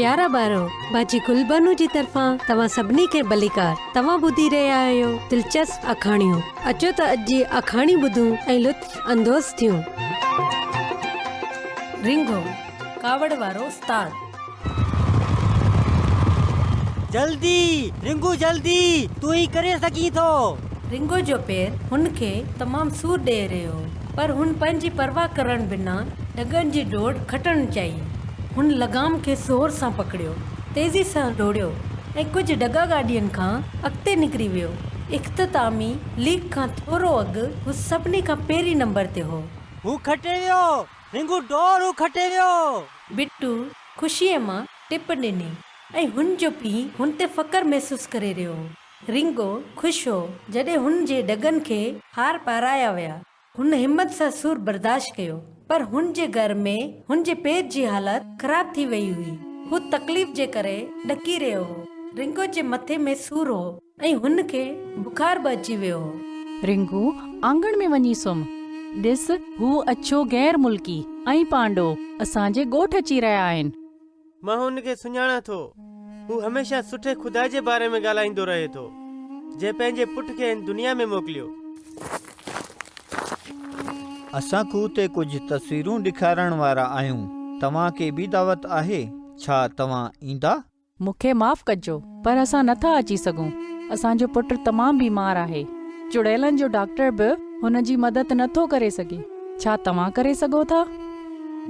پيارا ٻارو، باجي گلبانو جي طرفان توهان سڀني کي ڀليڪار. توهان ٻڌي رهيا آهيو دلچسپ آکاڻيون. اچو ته اڄ جي آکاڻي ٻڌون ۽ لطف اندوز ٿيون. رنگو، ڪاوڙ وارو استاد. جلدي، رنگو جلدي، تون هي ڪري سگهين ٿو. رنگو جو پير هن کي تمام سور ڏئي رهيو هو، پر هن پنهنجي پرواهه ڪرڻ بنا ڍڳن جي ڊوڙ کٽڻ چاهي. هن لغام کي زور سان پڪڙيو، تيزي سان ڊوڙيو ۽ ڪجهه ڍڳا گاڏين کان اڳتي نڪري ويو. اختتامي ليڪ کان ٿورو اڳ هو سڀني کان پهرين نمبر تي هو. هو کٽي ويو! رنگو ڊوڙ هو کٽي ويو! بٽو خوشيء مان ٽپ ڏني ۽ هن جو پيء هن تي فخر محسوس ڪري رهيو هو. رنگو خوش هو جڏهن هن جي ڍڳن کي هار پارايا ويا. هن همت سان سور برداشت ڪيو، پر هن جي گهر ۾ هن جي پير جي حالت خراب ٿي وئي هئي. هو تڪليف جي ڪري ڏڪي رهيو هو. رنگو جي مٿي ۾ سور هو ۽ هن کي بخار به اچي ويو هو. رنگو، آنگڻ ۾ وڃي سمهه. ڏس، هو اڇو غير ملڪي ۽ پانڊو اسان جي ڳوٺ اچي رهيا آهن. مان هن کي سڃاڻان ٿو. هو هميشه سٺي خدا جي باري ۾ ڳالهائيندو رهي ٿو، جنهن پنهنجي پٽ کي هن دنيا ۾ موڪليو. اسان کوهه تي ڪجهه تصويرون ڏيکارڻ وارا آهيون. توهان کي به دعوت آهي. ڇا توهان ايندا؟ مون کي معاف ڪجو، پر اسان نه ٿا اچي سگهون. اسان جو پٽ تمام بيمار آهي. چڙيلن جو ڊاڪٽر به هن جي مدد نه ٿو ڪري سگهي. ڇا توهان ڪري سگهو ٿا؟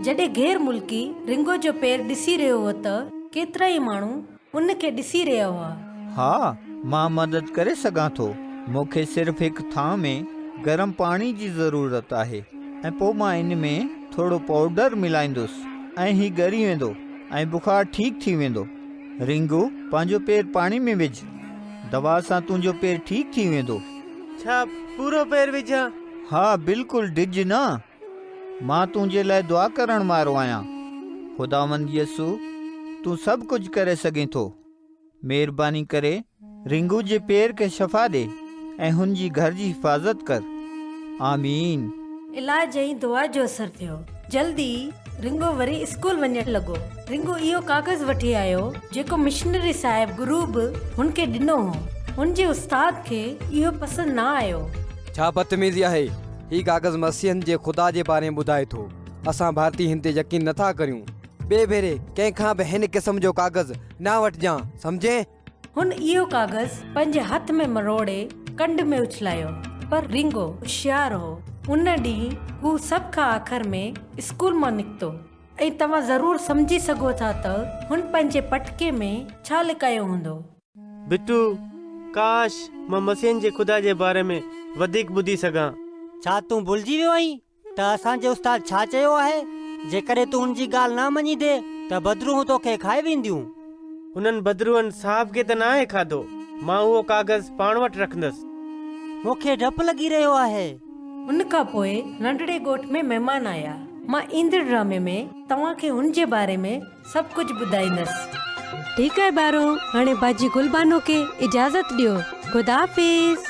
جڏهن غير ملڪي رنگو جو پير ڏسي رهيو هو ته ڪيترائي ماڻهو ان کي ڏسي رهيا هئا. ها، مان مدد ڪري سگهان ٿو. مون کي صرف هڪ ٿانء ۾ گرم پاڻي جي ضرورت آهي ۽ پوء مان ان ۾ ٿورو پائوڊر ملائيندس ۽ هي ڳري ويندو. ۽ بخار ٺيڪ ٿي ويندو. رنگو، پنهنجو پير پاڻي ۾ وجهه. دوا سان تنهنجو پير ٺيڪ ٿي ويندو. ڇا پورو پير وجهان؟ ها، بلڪل ڊڄ نه. مان تنهنجي لاء دعا ڪرڻ وارو آهيان. خداوند يسوع، تون سڀ ڪجهه ڪري سگهين ٿو. مهرباني ڪري رنگو جي پير کي شفا ڏي ۽ هن جي گهر جي حفاظت ڪر. آمين. علاج ۽ دعا جو اثر ٿيو. جلد ئي رنگو وري اسڪول وڃڻ لڳو. رنگو اهو ڪاغذ وٺي آيو جيڪو مشنري صاحب گرو به هن کي ڏنو هو. هن جي استاد کي اهو پسند نه آيو. ڇا بدتميزي آهي؟ هي ڪاغذ مسيحن جي خدا جي باري ۾ ٻڌائي ٿو. اسان ڀارتي هن تي يقين نٿا ڪريون. ٻئي ڀيري ڪنهن کان به هن قسم جو ڪاغذ نه وٺجان، سمجهين؟ هن اهو ڪاغذ پنهنجي هٿ ۾ مروڙي ڪنڊ ۾ اڇلايو. پر رنگو هوشيار هو. ان ڏينهن هو سڀ کان آخر ۾ اسڪول مان نڪتو ۽ توهان ضرور سمجهي سگهو ٿا ته هن پنهنجي پٽڪي ۾ ڇا لڪايو هوندو. بٽو، ڪاش مان مسيحن جي خدا جي باري ۾ وڌيڪ ٻڌي سگهان. ڇا تون ڀلجي ويو آهين ته اسان جي استاد ڇا چيو آهي؟ جيڪڏهن تون هن جي ڳالهه نه مڃيندين ته بدروحون توکي کائي وينديون. انهن بدروحن صاحب کي ته ناهي کاڌو. مان اهو ڪاغذ پاڻ وٽ رکندس. مون کي ڊپ لڳي رهيو آهي. ان کان پوء ننڍڙي ڳوٺ ۾ مهمان آيا. مان ايندڙ ڊرامي ۾ توهان کي هن جي باري ۾ سڀ ڪجهه ٻڌائيندس. ٺيڪ آهي ٻارو، هاڻي باجي گل بانو کي اجازت ڏيو. خدا حافظ.